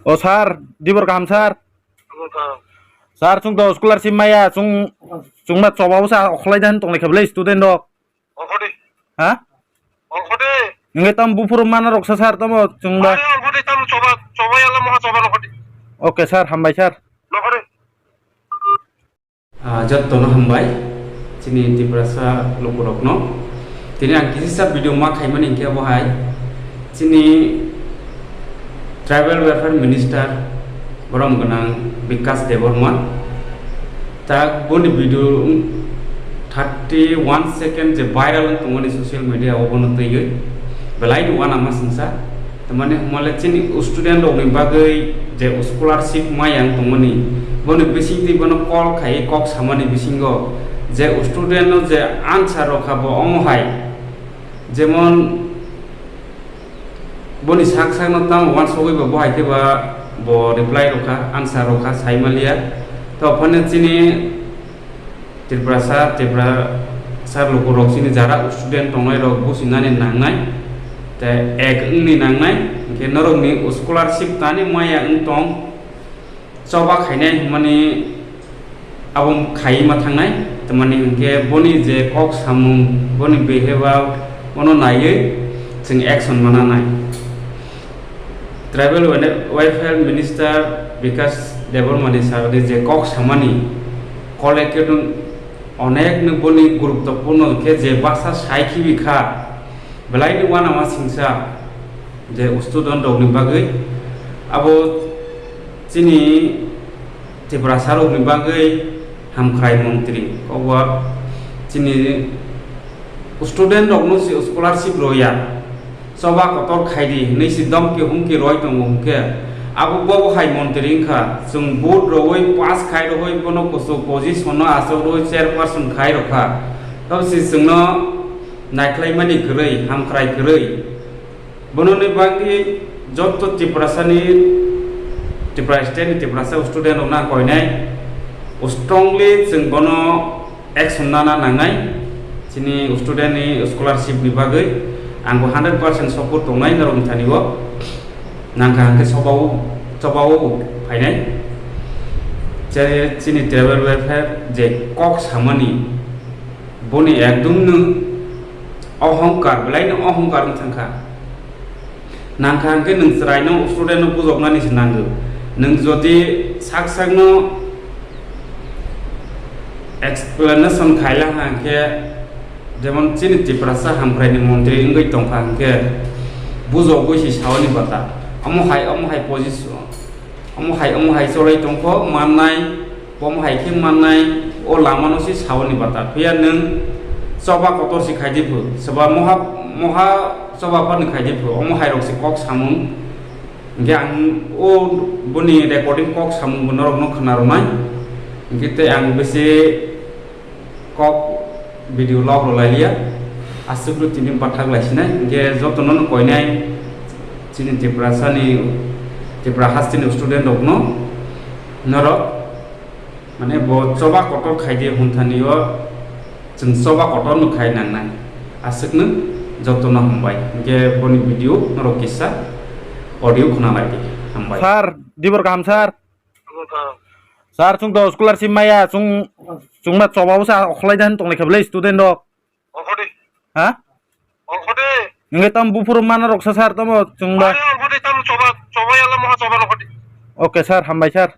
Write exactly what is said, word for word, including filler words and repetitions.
O sir, dibor kaham sir. Sir, chwng to scholarship maya, chwng, chwngma choba bwsa okhlai dan tonglai khablai student rok. Okhodi. Ha? Okhodi. Nge tam buphuru mana rok sa sir tamo chwngba. Okhodi tam choba, choba yala moha choba okhodi. Okay sir, hambai sir. Okhodi. Ah, jottono hambai, chini Tiprasa lukurokno. Tini ang kisisa video ma khaimani hinkhe bo hai, chini Tribal Welfare Minister borom gwnang Bikash Debbarma. Ta boni video thirty one second je viral wng tongmani social media o bono twiwi belai ni uanama singsa. Tamani hwnmale chini student rokni bagwi je scholarship maya wng tongmani, boni bisingtwi bono call khai kok samani bisingo je student no je answer rokha bo omo hai, jemon boni sak sakno tamo uansugwi bo, bo hai khe ba bo reply rokha, answer rokha, sai manliya. To phano chini Tiprasa, Tiprasa lukurok chini jara student tongnai rok businani nangnai, te ek wngni nangnai, hinkhe norokni scholarship tani maya wng tong, choba khainai hwnmani abo khai ma thangnai, tamani hinkhe boni je kok samung, boni behavior, bono naiwi chwng action mana nai. Tribal Wene-, Welfare Minister Bikash Debbarmani sagri je kok samani, kolekhe nwng onek nwng boni guruttopurno khe je basa sai khibi kha, belai ni uanama singsa je student rokni bagwi abo chini Tiprasa rokni bagwi hamkrai montri, obo chini student rokno se scholarship roya, choba kotor khaidi hinwi se domki humki roi tongo hwnkhe, abo bo hai montri wngkha, chwng vote rowi pass khai rowi bono kuchuk position no achuk rowi chairperson khai rokha, tamo se chwngno naikhlaimani kwrwi, hamkrai kwrwi. Bono ni bagwi joto Tiprasani, Tripura state ni Tiprasa student rokno ang koinai, strongly chwng bono action nana nangnai. Chini student ni scholarship ni bagwi ang bo hundred percent support tongnai norok ni thani o. Nangkha hwnkhe chobao, chobao phainai. Je chini tribal welfare je kok samani, boni ekdom no ohongkar, belai no ohongkar wng thangkha. Nangkha hwnkhe nwng chwraino student no bujoknani se nango. Nwng jodi sak sakno explanation khaila hwnkhe, jemon chini Tiprasa hamkraini montri wngwi tongkha hwnkhe, bujogwi se saoni bata. Omo hai, omo hai position, omo hai, omo hai cholai tongkho mannai, omo hai khe mannai, o lamano se saoni bata. Phiya nwng choba kotor se khaidi phu, soba moha, moha choba phano khaidi phu, omo hai rok se kok samung. Hinkhe ang o boni recording kok samung bo norokno khna rwnai. Hinkhe tei ang bisi kok video log rwlai liya. Aswk no tini bathak lai sinai. Hinkhe jotono no koinai chini Tiprasani, Tripura hasteni student rokno norok Mane bo choba kotor khaidi hwnthani o chwng choba kotor no khai nangnai. Aswkno jotono hambai. Hinkhe boni video norok kisa audio khna lai di. Hambai. Sir, dibor kaham sir. Sir, chwng to scholarship maya, chwng, chwngma choba bwsa okhlai dan tonglai khablai student rok. Okhode. Ha? Okhode. Nge tam buphuru mana rok sa sir tamo chwngba. Ayo okhode tam choba, choba yala moha choba okhode. Okay sir, hambai sir.